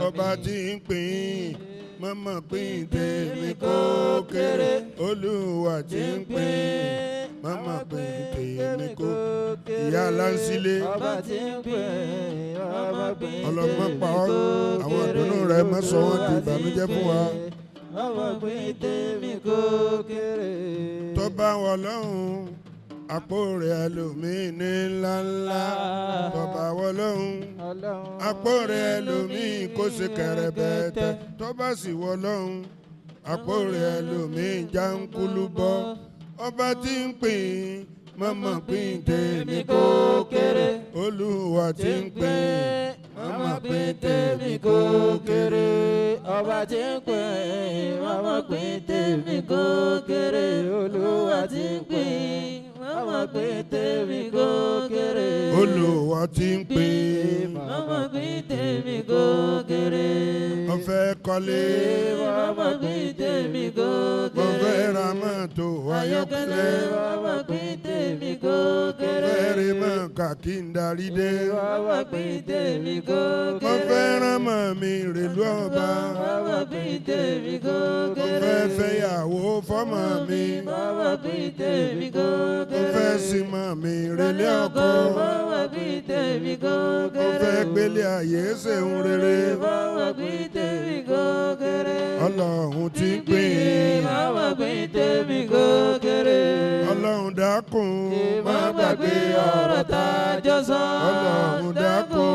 Ọba tí ń pín, mọ́mọ́ pín tèmi kó kéré. Olúwa tí ń pín, mọ́mọ́ pín tèmi kó. Ìyá Lánsílé. Ọba tí ń pín, ọba pín Ọlọ́mọ tèmi pa ọ́, kó àwọn kéré. ìdùnnú rẹ̀ má sọ wọ́n di ìbànújẹ́ fún wa. Ọba pín tèmi kó kéré. Tó bá wọ lọ́hùn, àpò rẹ̀ ẹlòmíì ní ńláńlá. Tó bá wọ lọ́hùn, àpò rẹ̀ ẹlòmíì kó ṣe kẹrẹbẹtẹ. Tó bá sì wọ lọ́hùn, àpò rẹ̀ ẹlòmíì jáńkúlú bọ́. Ọba tí ń pín, mọ́mọ́ pín tèmi kó kéré. Olúwa tí ń pín, mọ́mọ́ pín tèmi kó kéré. Ọba tí ń pín, mọ́mọ́ pín tèmi kó kéré. Olúwa tí ń pín, mọ́mọ́ pín tèmi kó kéré. Olúwa tí ń pín, Mọ́mọ́ pín tèmi kó kéré. Mo fẹ́ kọ́lé. Mọ́mọ́ pín tèmi kó Mo kéré. fẹ́ ra mọ́tò ayọ́kẹ́lẹ́. Mọ́mọ́ pín tèmi kó Mo kéré. fẹ́ rí mọ́kà kí n darí dé. Mọ́mọ́ pín tèmi kó Mo kéré. fẹ́ rán mọ́ mi rèlú ọba. Mọ́mọ́ pín tèmi kó Mo kéré. fẹ́ fẹ́yàwó fọ́mọ mi. Mọ́mọ́ pín tèmi kó Mo kéré. fẹ́ sin mọ́ mi relé ọkọ. Mọ́mọ́ pín tèmi kó Mo kéré. fẹ́ gbélé ayé ṣeun rere. Mọ́mọ́ pín tèmi kó kéré. Ọlọ́run ti ń pín. Mọ́mọ́ pín tèmi kó kéré. Ọlọ́run dákun, Má gbàgbé ọ̀rọ̀ tá a jọ sọ. Ọlọ́run dákun.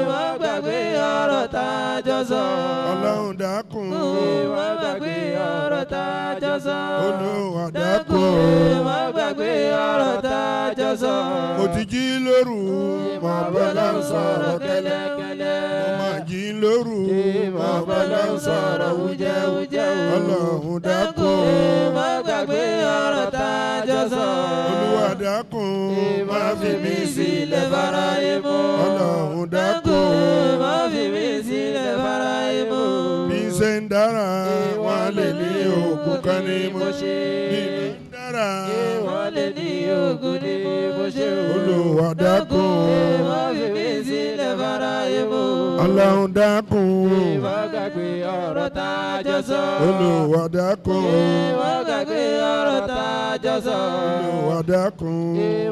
Má gbàgbé ọ̀rọ̀ tá a jọ sọ. Ọlọ́run dákun. Má gbàgbé ọ̀rọ̀ tá a jọ sọ. Olúwa Dákun. dákun. Má gbàgbé ọ̀rọ̀ tá a jọ sọ. Mo ti jí lóru, mo bọ́lá ń sọ̀rọ̀ kẹ́lẹ́. Kẹ́lẹ́kẹ́lẹ́. Mo máa jí lóru, mo bọ́lá ń sọ̀rọ̀ wújẹ́wújẹ́. Ọlọ́run dákun. Má gbàgbé ọ̀rọ̀ tá a jọ sọ. Olúwa dákun, má fi mí sílẹ̀ fáráyé mú. Ọlọ́run dákun. Má fi mí sílẹ̀ fáráyé mú. Bí n ṣe ń dára, wọ́n lè ní oògùn kan ní mo ṣe. Bí n ń dára, Wọ́n lè ní oògùn ní mo ṣe. Olúwa dákun. Má fi mí sílẹ̀ fáráyé mú. Ọlọ́run dákun. Má gbàgbé ọ̀rọ̀ tá a jọ sọ. Olúwa dákun. Má gbàgbé ọ̀rọ̀ tá a jọ sọ. Olúwa dákun.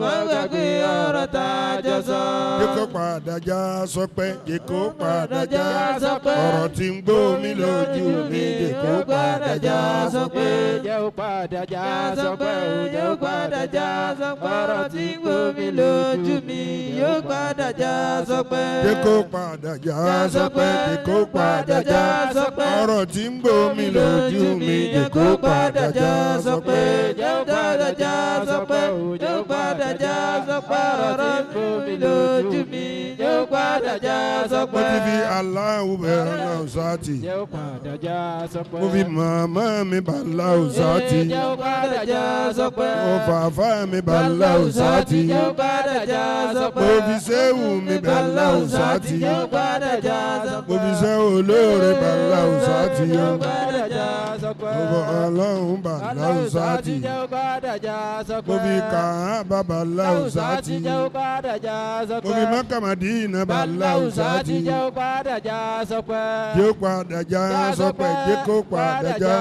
Má gbàgbé ọ̀rọ̀ tá a jọ sọ. Jẹ́ kó padà já sọpẹ́, jẹ́ kó padà já sọpẹ́. Ọ̀rọ̀ tí ń gbó mi lójú mi, jẹ́ kó padà já sọpẹ́. Jẹ́ ó padà já sọpẹ́ o, jẹ́ ó padà já sọpẹ́. Ọ̀rọ̀ tí ń gbó mi lójú mi yóò padà já sọpẹ́. Jẹ́ kó padà já sọpẹ́, jẹ́ kó padà já sọpẹ́. Ọ̀rọ̀ tí ń gbó mi lójú mi, jẹ́ kó padà já sọpẹ́. Jẹ́ ó padà já sọpẹ́ o, jẹ́ ó padà já sọpẹ́. Ọ̀rọ̀ tí ń gbó mi lójú mi yóò padà já Mo sọpẹ́. ti fi Aláwo bẹ̀rẹ̀ náà sáàtì. Jẹ́ ó padà já sọpẹ́. Mo fi màmá mi bà láwù sáàtì. Jẹ́ ó padà já sọpẹ́. Mo fàáfà mi bà láwù sáàtì. Jẹ́ ó padà já sọpẹ́. Mo fi sẹ́wù mi bà láwù sáàtì. Jẹ́ ó padà já sọpẹ́. Mo fi sẹ́wù olóore bà láwù sáàtì. Jẹ́ ó padà já sọpẹ́. Mo fọ Ọlọ́run bà láwù sáàtì. Jẹ́ ó padà já sọpẹ́. Mo fi Kàábà bà láwù sáàtì. Jẹ́ ó padà já sọpẹ́. Mo fi Mákà Mádínà bà láwù sáàtì. Jẹ́ ó padà já sọpẹ́. Jẹ́ ó padà já sọpẹ́, jẹ́ kó padà já.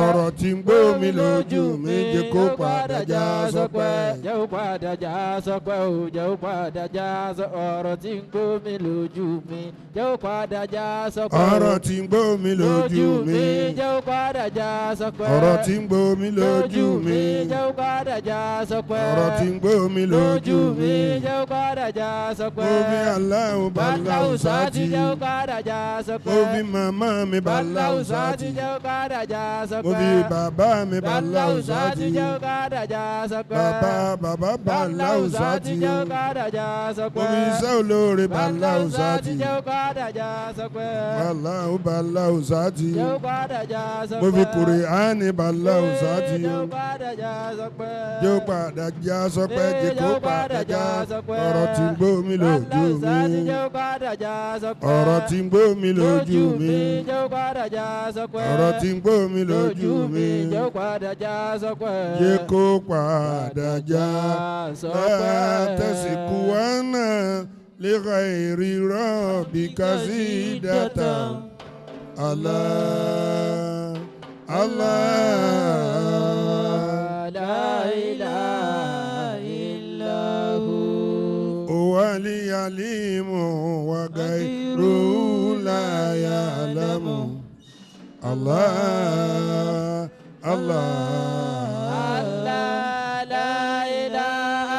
Ọ̀rọ̀ tí ń gbó mi lójú mi, jẹ́ kó padà já sọpẹ́. Jẹ́ ó padà já sọpẹ́ o, jẹ́ ó padà já sọ ọ̀rọ̀ tí ń gbó mi lójú mi. Jẹ́ ó padà já sọpẹ́ o. Ọ̀rọ̀ tí ń gbó mi lójú mi. Jẹ́ ó padà já sọpẹ́. Ọ̀rọ̀ tí ń gbó mi lójú mi. Jẹ́ ó padà já sọpẹ́. Ọ̀rọ̀ tí ń gbó mi lójú mi. Jẹ́ ó padà já sọpẹ́. Mo fi Aláwo bà láwù sáàtì. Jẹ́ ó padà já sọpẹ́. Mo fi màmá mi bà láwù sáàtì. Jẹ́ ó padà já sọpẹ́. Mo fi bàbá mi bà láwù sáàtì. Jẹ́ ó padà já sọpẹ́. Bàbá bàbá bà láwù sáàtì. Jẹ́ ó padà já sọpẹ́. Mo fi iṣẹ́ olóore bà láwù sáàtì. Jẹ́ ó padà já sọpẹ́. Aláwo bà láwù sáàtì. Jẹ́ ó padà já sọpẹ́. Mo fi Kùránì bà láwù sáàtì. Jẹ́ ó padà já sọpẹ́. Jẹ́ ó padà já sọpẹ́, jẹ́ kó padà já. Ọ̀rọ̀ tí ń gbó mi lójú mi. Jẹ́ ó padà já sọpẹ́. Ọ̀rọ̀ tí ń gbó mi lójú mi. Jẹ́ ó padà já sọpẹ́. Ọ̀rọ̀ tí ń gbó mi lójú mi. Jẹ́ ó padà já sọpẹ́. Jẹ́ kó padà já. Sọpẹ́. Tẹ̀síkú wa náà. لغير ربك زيدة الله الله لا إله إلا هو هو العليم وغيره لا يعلم الله الله الله لا إله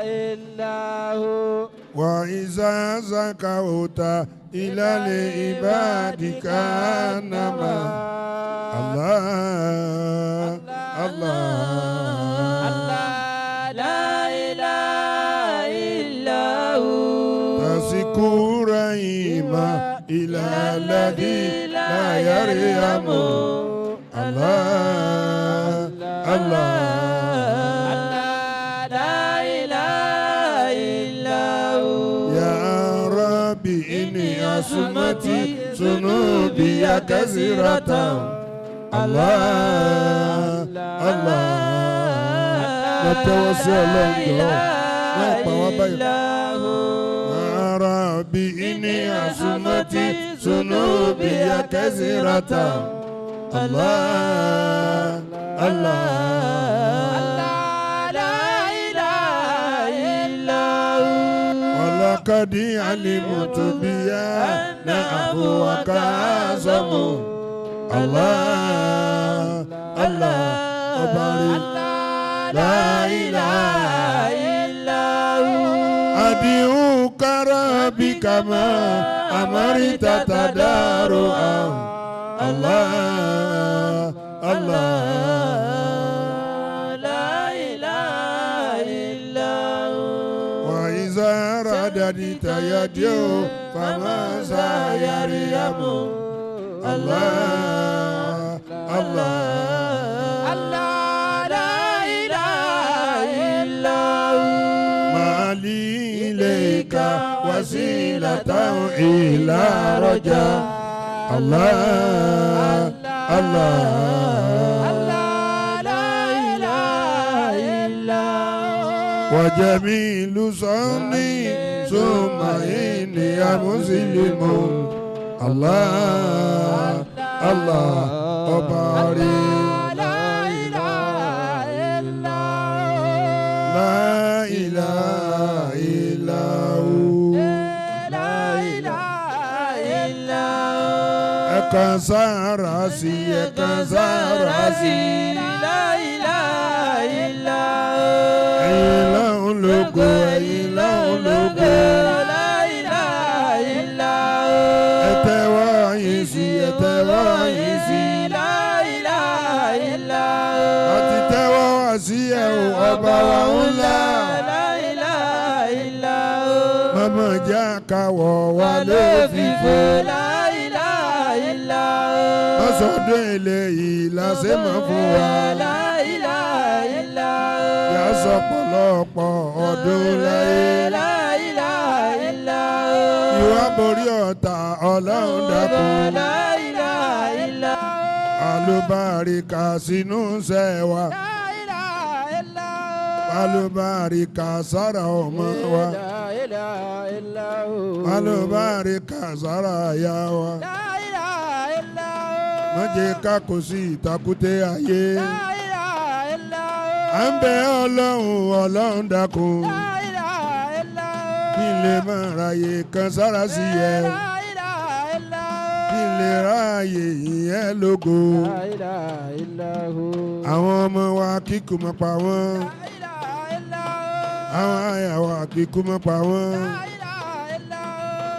إلا هو وإذا زكوت إلى العباد كأنما الله الله الله لا إله إلا هو تسكو رحيما إلى الذي لا يرحم الله الله الله لا إله إلا هو يا ربي إني عصمتي ذنوبي كثيرة الله الله Lọ tẹ́wọ́ sí Ọlọ́run jọ̀ọ́ wọ́n pa wá báyìí. يا ربي إني عصمتي ذنوبي كثيرة الله الله لا إله إلا هو ولقد علمت بأن عفوك أعظم الله الله ọba لا إله إلا هو أدعوك ربي كما أمرت تضرعا الله الله لا إله إلا هو وإذا رددت يدي فماذا يريم الله الله الله لا إله إلا هو ما لي إليك وسيلة إلى رجاء الله الله الله لا إله إلا هو وجميل صني ثم إني مسلم الله الله ọba لا إله إلا هو لا إله إلا هو لا إله إلا هو Ẹ kan sára sí, ẹ kan sára sí. لا إله إلا هو Ẹ̀yin lọ́hùn lógo, ẹ̀yin lọ́hùn lógo. لا إله إلا هو Ẹ tẹ́wọ́ yín sí, ẹ tẹ́wọ́ yín sí. لا إله إلا هو Àti tẹ́wọ́ wá sí ẹ o, ọba wa ńlá. لا إله إلا هو Màmá jẹ́ àkàwọ̀ wa ló fi fò. لا إله إلا هو Lọ́sọ̀dún eléyìí la ṣe mọ̀ fún wa. لا إله إلا هو Yà sọ pọ̀lọpọ̀ ọdún láyé. لا إله إلا هو Ìwà borí ọ̀tá Ọlọ́run dákun. لا إله إلا هو Àlùbáríkà sínú iṣẹ́ wa. لا إله إلا هو Àlùbáríkà sára ọmọ wa. لا إله إلا هو Àlùbáríkà sára aya wa. لا إله إلا هو Má jẹ́ ká kó sí ìtakùté ayé. لا إله إلا هو À ń bẹ Ọlọ́run, Ọlọ́run dákun. لا إله إلا هو Kí n lè máa ráyè kan sára sí ẹ. لا إله إلا هو Kí n lè ráyè ìyẹn lógo. لا إله إلا هو Àwọn ọmọ wa kíkú mọ́ pa wọ́n. لا إله إلا هو Àwọn àyà wa kíkú mọ́ pa wọ́n. لا إله إلا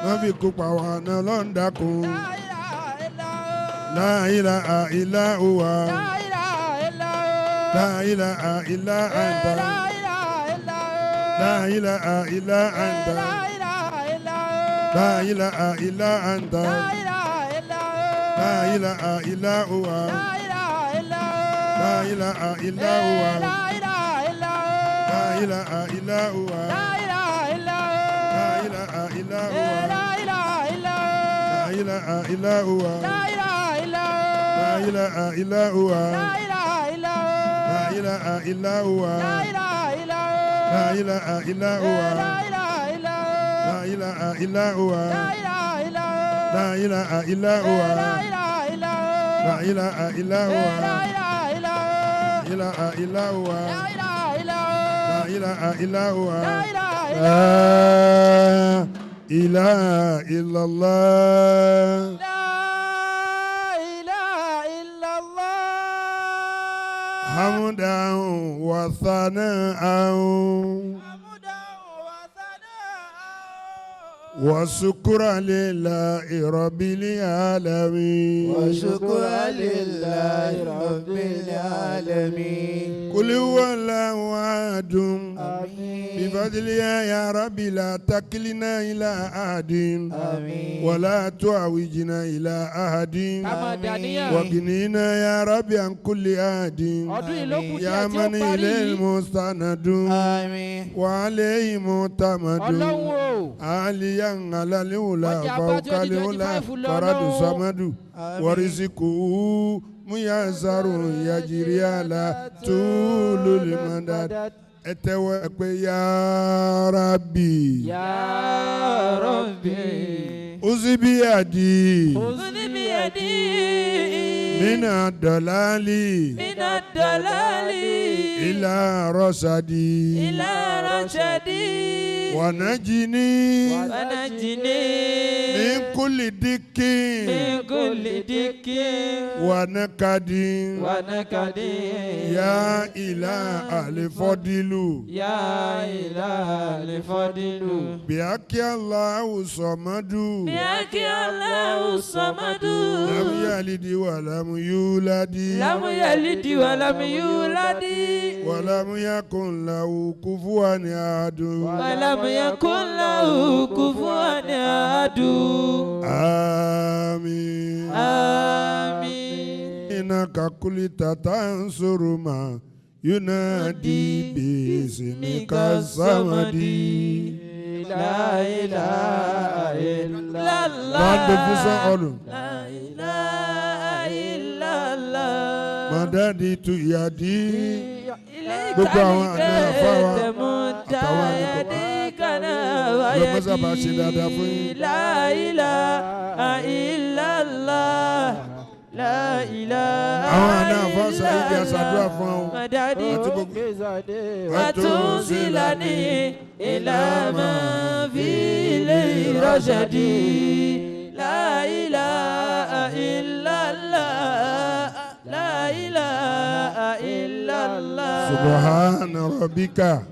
هو Wọ́n fi kú pa wá náà Ọlọ́run dákun. لا إله إلا هو La ilaha illa huwa. لا إله إلا هو La ilaha illa anta. لا إله إلا هو La ilaha illa anta. لا إله إلا هو La ilaha illa anta. لا إله إلا هو La ilaha illa huwa. لا إله إلا هو La ilaha illa huwa. لا إله إلا هو La ilaha illa huwa. لا إله إلا هو La ilaha illa huwa. لا إله إلا هو La ilaha illa huwa. لا إله إلا هو La ilaha illa huwa. لا إله إلا هو La ilaha illa huwa. لا إله إلا هو La ilaha illa huwa. لا إله إلا هو La ilaha illa huwa. La ilaha illa huwa. La ilaha illa huwa. La ilaha illa huwa. La ilaha illa huwa. La ilaha illa huwa. Ilaha illa huwa. La ilaha illa huwa. La ilaha illa huwa. La ilaha illa La ilaha illallah. La ilaha illa Allah. Hamdan wa thana'an. Hamdan wa thana'an. Wa shukran lillahi rabbil alamin. وشكرا لله رب العالمين. قل هو الله أحد. آمين. بفضلك يا ربي لا تكلنا إلى أحد. آمين. ولا تعوجنا إلى أحد. Ká máa dàníyàn. وغنينا يا ربي عن كل أحد. Ọdún yìí ló kù يا díẹ̀ tí ó من parí إليه yìí. المستند. آمين. وعليه معتمد. Ọlọ́run o. عاليا على الأولى Wọ́n jẹ́ abá فوق الأولى 2025 lọ فرد lọ́wọ́. صمد. آمين. ورزقه ميسر يجري على طول المدد. Ẹ tẹ́wọ́ ẹ pé ya Rabbi. يا ربي. Uzibiyadi. خذ بيدي. Mina dalali. من الضلال. Ila rasadi. إلى رشدي. Wanajini. ونجني. Min kulli dikkin. من كل دك. Wanakadin. ونكد. Ya ila alifodilu. يا إله الفضل. Bíákí Allahu sọmọdù. بك الله الصمد. Lam yalidi wa lam yuladi. لم يلد ولم يولد. Wa lam yakun lahu kufuwan ahad. ولم يكن له كفوا أحد. Àmín. آمين. Innaka qulta tansuru ma yunadi bismika samadi. لا إله إلا الله. Láńdó fúnṣán ọlù. لا إله إلا الله. Mọ̀dádì tu ìyàdí. إليك Gbogbo àwọn àna àfáà wa تمد àtàwọn àna يديك Ọlọ́run mọ́sá bá ṣe dáadáa fún yín. لا إله إلا الله. لا إله Àwọn àna àfáà إلا Sàyídì àṣàdúrà fún ọ. مددي Àti gbogbo. وتوصلني إلى ما في رشدي. لا إله إلا الله. لا إله إلا الله. Subhana rabbika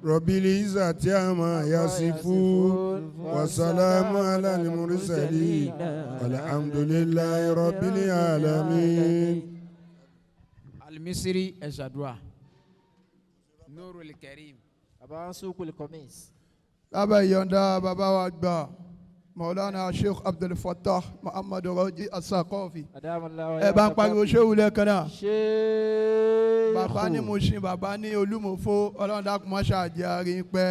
rabbil izzati amma yasifun wa salamu ala al-mursalin walhamdulillahi rabbil alamin. Alimisiri ẹ ṣàdúrà Nurul Karim. Baba Sukul Komis. Lábẹ́ ìyọ̀ǹda bàbá wa gbà Maulana Sheikh Abdul Fattah Muhammad Raji Asakọ́fì. Ẹ bá ń pariwo ṣéwù lẹ́ẹ̀kan náà. Sheikh. Bàbá ní Mushin, bàbá ní Olúmọ̀fó, Ọlọ́run dákun má ṣàjẹ́ àárín pẹ́.